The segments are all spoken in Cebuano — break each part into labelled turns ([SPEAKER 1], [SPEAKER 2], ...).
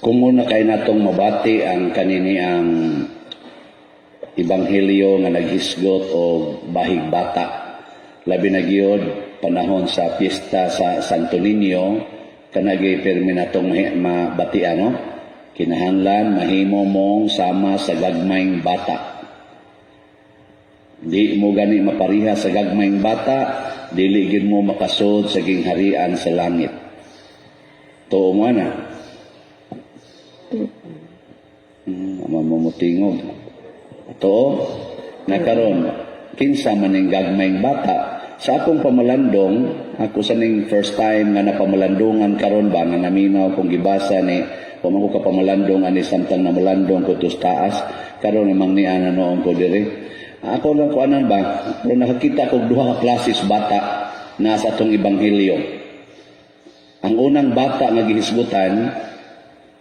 [SPEAKER 1] Kung una kay natong mabati ang kanini ang ebanghelyo nga naghisgot og bahig bata. Labi na gyud panahon sa piyesta sa Santo Niño, kanagi pirmi natong mabatian, no? Kinahanglan mahimo mong sama sa gagmayng bata. Di mo gani mapariha sa gagmayng bata, dili gyud mo makasud sa gingharian sa langit. Tuo mo na? Ama mo motingog. Tuo, na karon kinsa man ning gagmayng bata? Sa akong pamalandong, ako sa ning first time nga napamalandungan karon ba nga naminaw kong gibasa ni, wa man ko kapamalandong ani samtang namalandong ko tos taas. Karon namang ni ana noon ko diri. Ako lang kuanan ba, pero nakakita ko duha ka klases bata na sa atong ebanghelyo. Ang unang bata nga gihisgutan,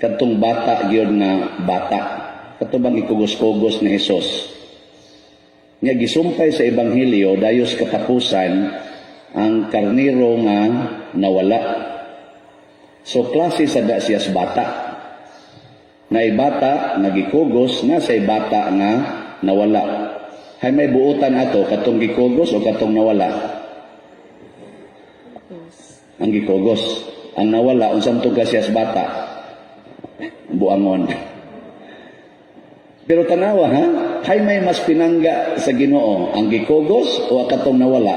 [SPEAKER 1] kadtong bata gyud nga bata. Kadto bang ikugos-kugos ni Hesus. Nga gisumpay sa ebanghelyo dayos katapusan ang karniro nga nawala. So klase sa da siya sa bata. Na bata nga gikugos, na say bata nga nawala. Hay may buutan ato, katong gikugos o katong nawala? Ang gikugos. Ang nawala, unsang tuga siya sa bata? Buangon. Pero tanawa ha, hay may mas pinangga sa Ginoo, ang gikugos o katong nawala?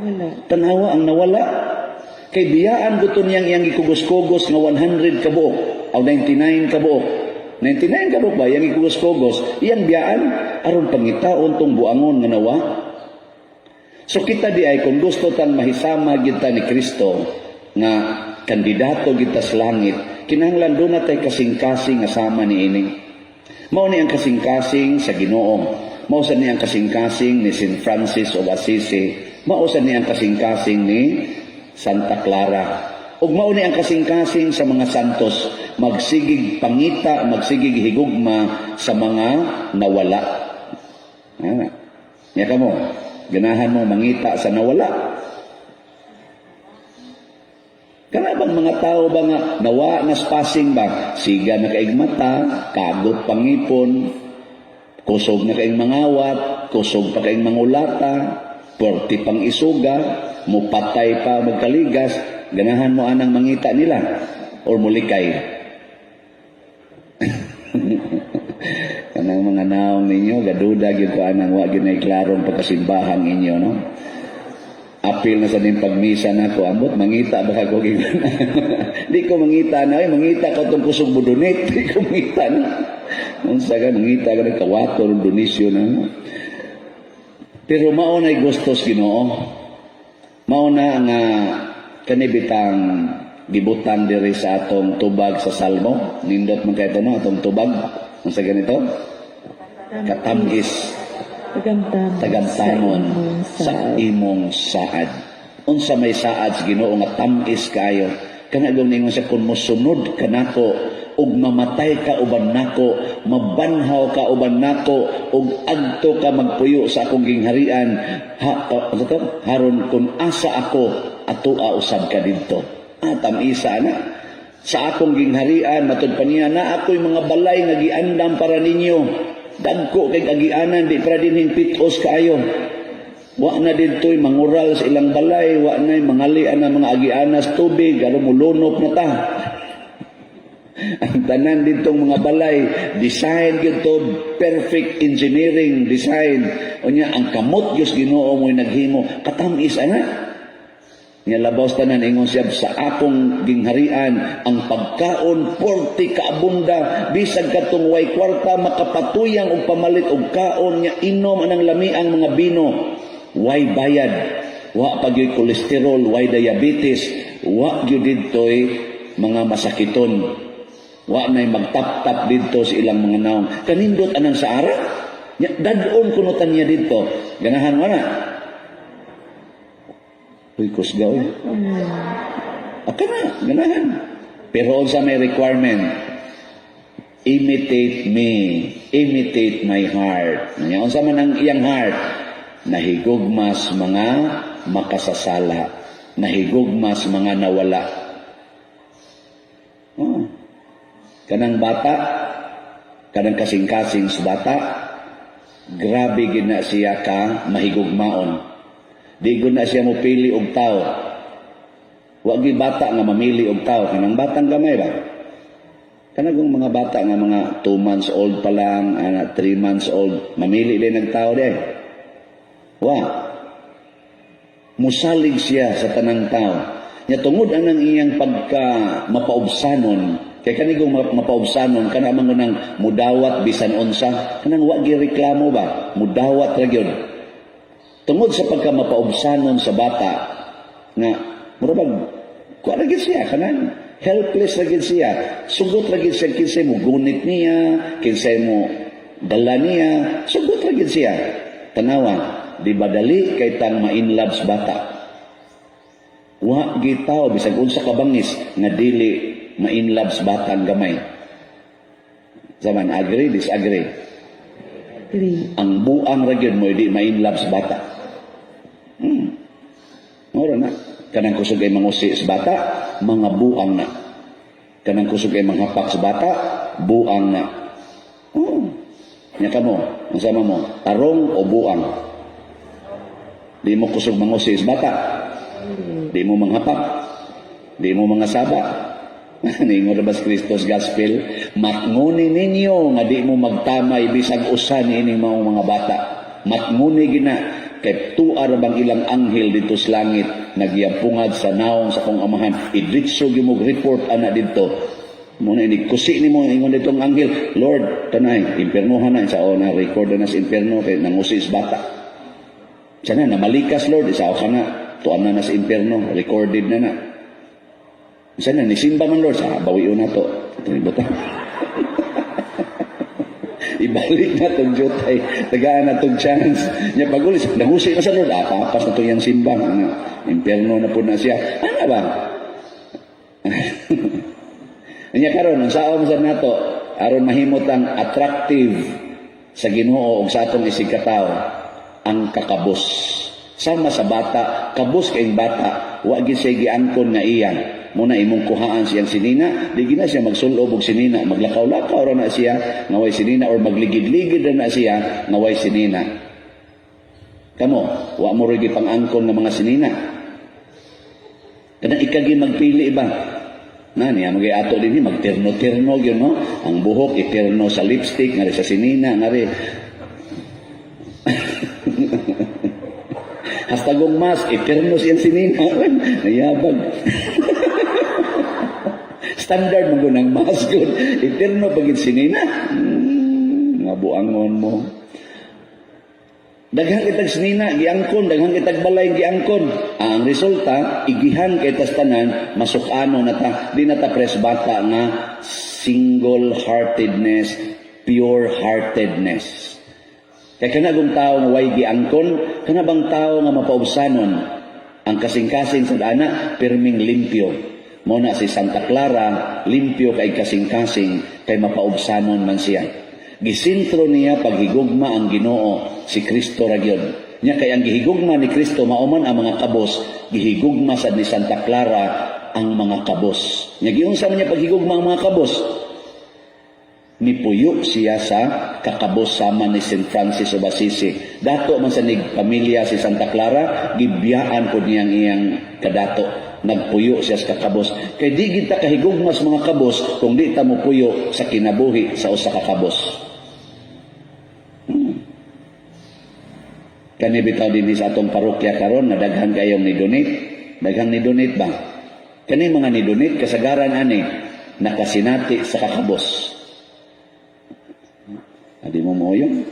[SPEAKER 2] Wala.
[SPEAKER 1] Tanawa ang nawala. Kay biyaan gusto niyang iyang gikugos-kugos nga 100 ka buok o 99 ka buok. 99 ka buok ba iyang gikugos-kugos, iyang biyaan aron pangitaon tong buangon nga nawa. So kita di ay kung gusto tang mahisama kita ni Kristo nga kandidato kita sa langit, kinahanglan duna tay kasing-kasing nga sama ni ini. Mao ni ang kasing-kasing sa Ginoo. Mao sa ni ang kasing-kasing ni St. Francis of Assisi. Mao sa ni ang kasing-kasing ni Santa Clara. Ug mao ni ang kasing-kasing sa mga santos, magsigig pangita, magsigig higugma sa mga nawala. Ah. Nya kamo, ganahan mo mangita sa nawala? Kana bang mga tao ba nga nawa nga spasing ba? Siga na kaig mata, kagot pangipon, kusog na kaig mangawat, kusog pa kaig mangulata, puwerte pang isuga, mupatay pa magkaligas, ganahan mo anang mangita nila or mulikay? Kanang mga naong ninyo, gaduda gyud ko anang wa gyud nay klarong pagkasimbahang inyo, no? Apil na sa ning pagmisa nako, ambot mangita ba ko? Di ko mangita na, ay mangita ko tong kusog budunit, di ko mangita na. Unsa ka mangita ka kawato donisyo na. Pero mao nay gustos Ginoo. Mao na nga kanibitang gibutang diri sa atong tubag sa Salmo. Nindot man kay no atong tubag. Unsa ganito? Katam-is
[SPEAKER 2] Tagamtam
[SPEAKER 1] tagamtamon
[SPEAKER 2] sa
[SPEAKER 1] sa
[SPEAKER 2] imong saad.
[SPEAKER 1] Imong saad. Unsa may saad sa Ginoo nga tam-is kayo? Kana gyud ningon siya, kung mosunod ka nako ug mamatay ka uban nako, mabanhaw ka uban nako, ug adto ka magpuyo sa akong gingharian, ha, ano to? Haron kung asa ako, atoa usab ka didto. Ah, tam-isa na. Sa akong gingharian, matud pa niya, na ako'y mga balay nga giandam para ninyo. Dagko kay agianan, di para dinhing pitos kaayo. Wa na didto'y mangural sa ilang balay, wa na mangalian ang mga agianas tubig, aron mulunop na ta. Ang tanan ditong mga balay, design gyud to, perfect engineering design. Unya ang kamot Dios Ginoo mo'y naghimo, katamis ana. Nya labaw tanan, ingon siya, sa akong gingharian ang pagkaon porte kaabunda, bisag katong way kwarta makapatuyang og pamalit og kaon, nya inom anang lamiang mga bino, way bayad, wa pa gyud kolesterol, way diabetes, wa gyud didtoy mga masakiton, wa nay magtap-tap didto sa ilang mga naong. Kanindot anang sa ara. Nya dad-on kuno ta niya didto. Ganahan mo na? Uy, kusga, uy. Aka na, ganahan. Pero unsa may requirement? Imitate me. Imitate my heart. Nya unsa man ang iyang heart? Nahigugmas mga makasasala. Nahigugmas mga nawala. Oh. Kanang bata, kanang kasing-kasing sa bata, grabe gid na siya ka mahigugmaon. Di gud na siya mo pili og tao. Wa gi bata nga mamili og tao, kanang batang gamay ba? Kanang mga bata nga mga 2 months old pa lang, ana 3 months old, mamili din ng tao di. Wa. Musalig siya sa tanang tao. Nya tungod anang iyang pagka mapaubsanon, kay kanigong mapaubsanon kana man nang mudawat bisan unsa, kanang wa gi reklamo ba, mudawat ra gyud. Tungod sa pagka mapaubsanon sa bata nga mura bag kuha ra gyud siya, kanang helpless ra gyud siya, sugot ra gyud siya kinsay mo gunit niya, kinsay mo dala niya, sugot ra gyud siya. Tanawa, di ba dali kay tang ma-inlove sa bata? Wa gitaw bisag unsa ka bangis nga dili ma-inlove sa batang gamay. Zaman, agree, disagree?
[SPEAKER 2] Agree.
[SPEAKER 1] Ang buang ra gyud mo di ma-inlove sa bata. Mura na. Kanang kusog ay mangusi sa bata, mga buang na. Kanang kusog ay manghapak sa bata, buang na. Oh. Nya kamo, unsa man mo? Tarong o buang? Di mo kusog mangusi sa bata. Di mo manghapak. Di mo mga saba. Ningon ra ba sa Kristo's Gospel? Matnguni ninyo nga di mo magtamay bisag usa niining maong mga bata. Matnguni gina kay tuar bang ilang anghel dito sa langit nagyampungad sa naong sa kong Amahan. Idritso gyud mo report ana didto. Muna ini kusi nimo, ingon dito ang anghel, "Lord, tanay, impiernohan na sa na record na sa impierno kay nangusi sa bata." Sana namalikas, Lord, isa ka na, tuan na na sa impierno, recorded na na. Sana nisimba man, Lord, sa bawion na to. Ito ni buta. Ibalik na tong jutay, tagaan na tong chance. Nya pagulis, nangusi na sa Lord, ah, papas na to yung simba. Ano, impierno na po na siya. Ano ba? Nya karon, ang saom sa nato, aron mahimot ang attractive sa Ginoo ug sa atong isigkatawo, ang kakabos. Sama sa bata, kabos kayong bata, wa gid siya giangkon nga iya. Muna imong kuhaan siyang sinina, di gina siya magsulob og sinina, maglakaw-lakaw ra na siya nga way sinina or magligid-ligid ra na siya nga way sinina. Kamo, wa mo rin gipang-angkon nga mga sinina. Kanang ikagi magpili ba? Na niya magay ato din magterno-terno gyud, no? Ang buhok iterno sa lipstick, ngari sa sinina, ngari hasta gong mas iterno siyang sinina. Nayabag. Standard mo ang mask gud. Iterno pagid sinina. Nga buangon mo. Daghan kitag sinina giangkon, daghan kitag balay giangkon. Ah, ang resulta, igihan kay tas tanan, masuk-ano na ta, di na ta pres bata nga single-heartedness, pure-heartedness. Kay kana kung tao nga way giangkon, kana bang tao nga mapaubsanon, ang kasing-kasing sa dana, pirming limpyo. Mo na si Santa Clara, limpyo kay kasing-kasing, kay mapaubsanon man siya. Gisintro niya paghigugma ang Ginoo, si Kristo ra gyud. Nya kay ang gihigugma ni Kristo mao man ang mga kabos, gihigugma sad ni Santa Clara ang mga kabos. Nya giunsa man niya paghigugma ang mga kabos? Nipuyo siya sa kakabos sama ni St. Francis of Assisi. Dato man sa nig pamilya si Santa Clara, gibiyaan po niyang iyang kadato. Nagpuyo siya sa kakabos. Kay di kita kahigugma sa mga kabos kung di ta mopuyo sa kinabuhi sa usa ka kabos. Kani bitaw dinhi sa atong parokya karon nga daghan kayong ni-donate. Daghang ni-donate ba? Kani mga ni-donate kasagaran ani nakasinati sa kakabos. Adi mo moyong.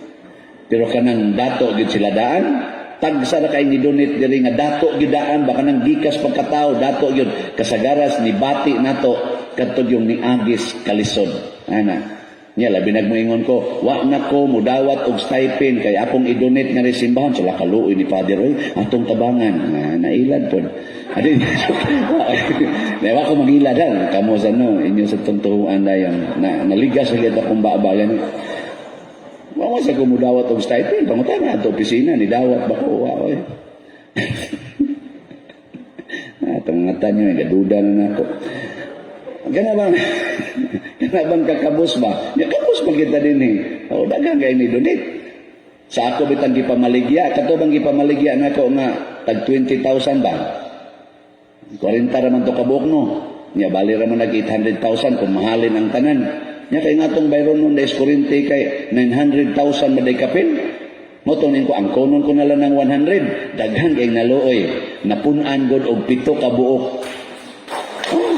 [SPEAKER 1] Pero kanang dato gyud sila daan, tagsa ra kay ni donate diri nga dato gyud daan ba, kanang gikas pagkatao dato gyud kasagaras ni bati nato kadto yung niagis kalisod. Ana. Nya labi nagmoingon ko, "Wa na ko mudawat og stipend kay akong i-donate nga rin simbahan." Sila kaluoy ni Father oy, atong tabangan. Nga nailad pod. Adi, Wa ko magilad ha. Kamo sa no, inyo sa tuntuhan dayon. Na naligas sa akong baba gani. Wa mo sa ko mudawat og stipend, pangutana ato opisina ni dawat ba ko, wa oy. Ah, itong mga tanyo, gaduda na nako. Kana bang Kana bang kakabos ba? Nya kabos pa kita din eh. O, daghang kay ni donate. Sa ako bitang gipamaligya, kato bang gipamaligya nako nga tag 20,000 ba? 40 ra man to kabuok, no. Nya bali ra man nag 800,000 kung mahalin ang tanan. Nya kay nga atong bayron nun dahil kuryente kay 900,000 maday kapin. Mo to ko ang konon ko na lang ng 100. Daghan kay naluoy. Napun-an god og 7 ka buok. Oh.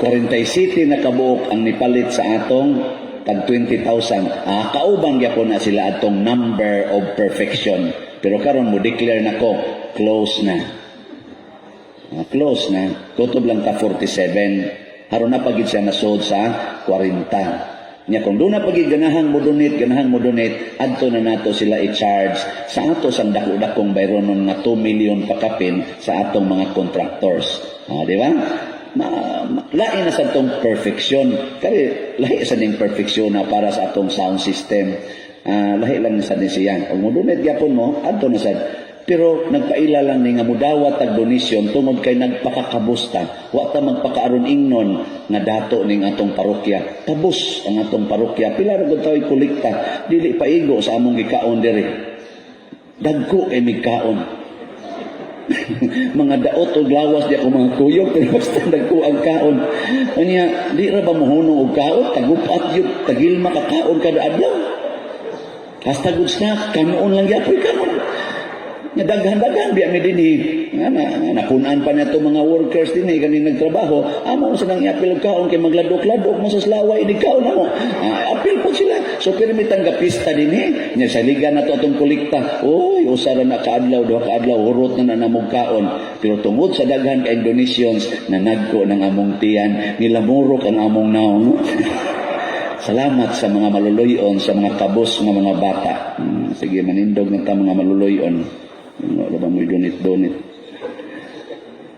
[SPEAKER 1] 47 na kabuok ang nipalit sa atong tag 20,000. Ah, kauban gyapon na sila atong number of perfection. Pero karon mo declare na ko, close na. Ah, close na. Kutob lang ta 47. Haron na pagid siya nasod sa 40. Nya kung doon na pagid ganahan mo donate, adto na nato sila i-charge sa ato sang dako-dakong bayronon nga 2 million pakapin sa atong mga contractors. Ah, di ba? Lain na sa atong perfection. Kaya lahi sa ning perfection na para sa atong sound system. Ah, lahi lang sa din siya. Kung mo donate gyapon mo, adto na sad. Pero nagpaila lang ni nga mudawat tag donation tungod kay nagpakakabusta. Wa ta magpakaaron ingnon nga dato ning atong parokya. Kabus ang atong parokya. Pila ra gud tao'y kolekta. Dili paigo sa among gikaon diri. Dagko kay migkaon. Mga daot og lawas di ako mga kuyog, pero basta dagko ang kaon. Unya, di ra ba mohunong og kaon? Tagupat yun, tagilma ka kaon kada adlaw. Hasta good snack, kanon lang gyapon kanon. Nga daghan-daghan biya mi dinhi. Nga na, nga napunan pa nato mga workers dinhi kaning nagtrabaho. Amo sa nang iapil og kaon kay magladok-ladok mo sa laway ni kaon amo. Ah, apil po sila. So pero mi tangga pista dinhi. Nya saligan nato atong kolekta. Oy, usa ra na kaadlaw, duha kaadlaw, hurot na na namog kaon. Pero tungod sa daghan kay donations na nagko ng among tiyan, nilamurok ang among naong. Salamat sa mga maluluyon, sa mga kabos nga mga bata. Sige, manindog na ta mga maluluyon. Wala ba mo donate donate?